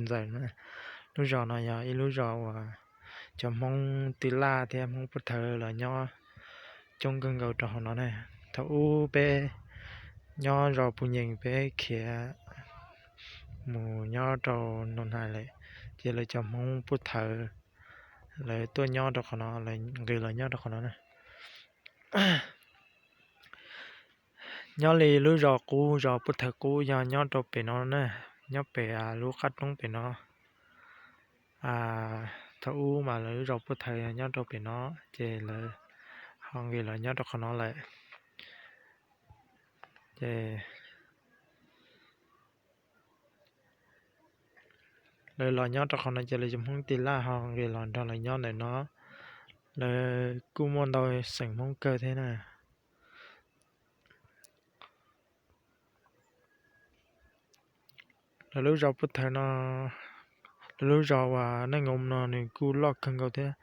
Ntxawm na. Lub zos no yog ib lub zos uas cov Hmoob Tij Laj thiab Hmoob Pub Thawv los nyob coob kawg nkaus rau hauv no na. Thaum ub peb nyob zos Pus Nyees peb khiav mus nyob rau Nus Nais lawm, ces lawv cov Hmoob Pub Thawv lawv tuaj nyob rau qhov no, lawv nqis los nyob rau qhov no na. Nyob li lub zos qub, zos Pub Thawv qub yog nyob rau pem no na, nyob pem lub qab roob pem no. Thaum ub mas lawv lub zos Pub Thawv yog nyob rau pem no, ces lawv ho nqis los nyob rau qhov no lawm. Ces lawv los nyob rau qhov no ces lawv cov Hmoob Tij Laj ho nqis los nrog lawv nyob ntawm no. Lawv kuj muaj ntau xeem Hmoob kawg thiab na. Lawv lub zos Pub Thawv no, lawv lub zos uas Neej Nkoos no nws kuj loj kawg nkaus thiab.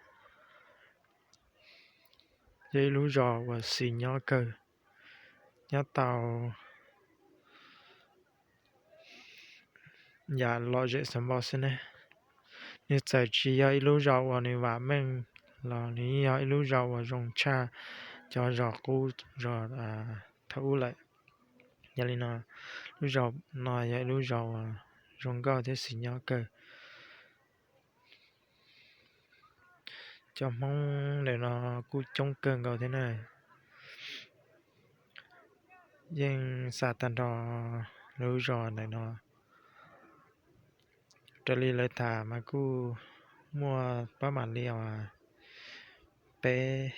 Yog ib lub zos uas xis nyob kawg, nyob tau yam lom zem xav npau xwb ne. Nws txawm tsis yog ib lub zos uas nws vam meej los nws yog ib lub zos uas zoo tshaj cov zos qub, zos thaum ub lawm. Yog li no, lub zos no yog ib lub zos uas zoo nkauj thiab xis nyob kawg. Cov Hmoob ntawm no kuj coob kawg nkaus thiab na. Yeej xa tag nrho lub zos ntawm no. Raws li lawv tham mas kuj muaj pab mam li uas peb,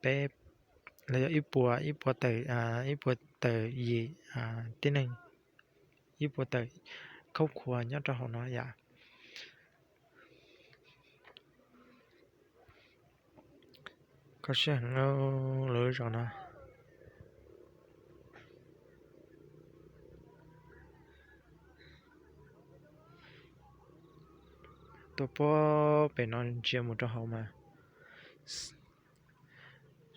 peb, los yog ib puas, ib puas tawm, ib puas tawm yim tib neeg, ib puas tawm khaub khuas nyob rau hauv no yom. Kho siab heev lawv zos no. Tuaj puag pem no ntsia mus rau hauv mas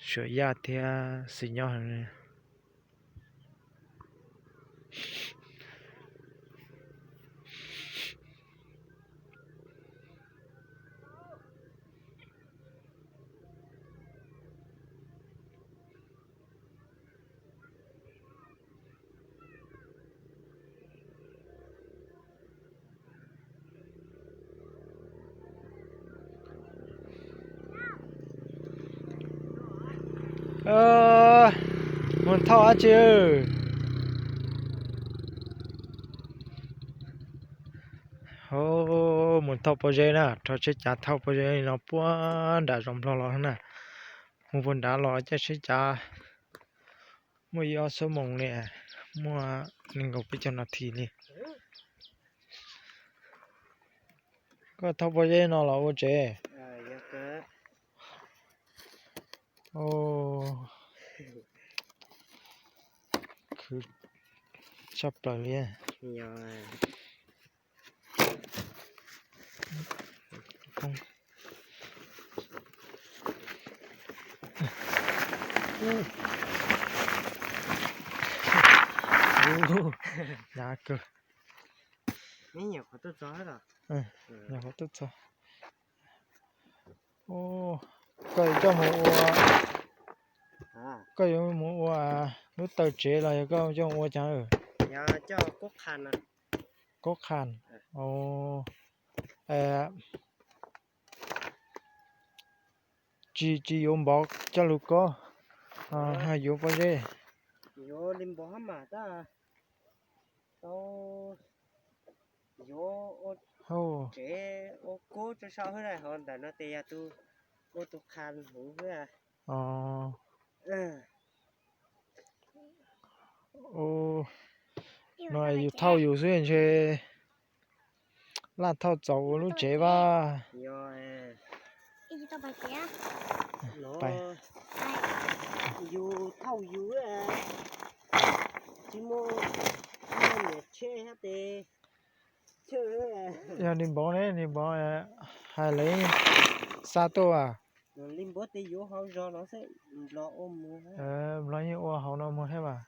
suam yaj thiab xis nyob heev. Mus thauj dab tsi? Mus thauj pob zeb na, rho tsheb cav thauj pob zeb no puag nram zos Nplog los na. Mus puag nrad los caij tsheb cav muaj ib ob xuab moos li, muaj nees nkaum peb caug nas this li. Koj thauj pob zeb no los ua tsev? Khwv tshaj plaws li. Hnyav kawg. Nyuam qhuav tuaj txog. Koj yuav coj mus ua, koj yuav mus ua lub taw tsev los yog koj coj mus ua cas? Kob qha. Tsis, tsis yuav npov coj lug kob, ho yuav pob zeb. Yuav li npov hab mas tab, tau yuav ua tsev ua kub rau saum hab na, ho ntawm no tes yog tus ua tus qha huv xwb. No yus thauj yus xwb ntshe laj thauj txaus ua lub tsev vaj. Yus thauj yus, tsis muaj, muaj niam tsheb hab tes. Yog li npov ne, li npov hais lawv xa tuaj as? Li npov tes yuav hauv zos no xwb, nplog yeej ua hauv no muag thiab mas.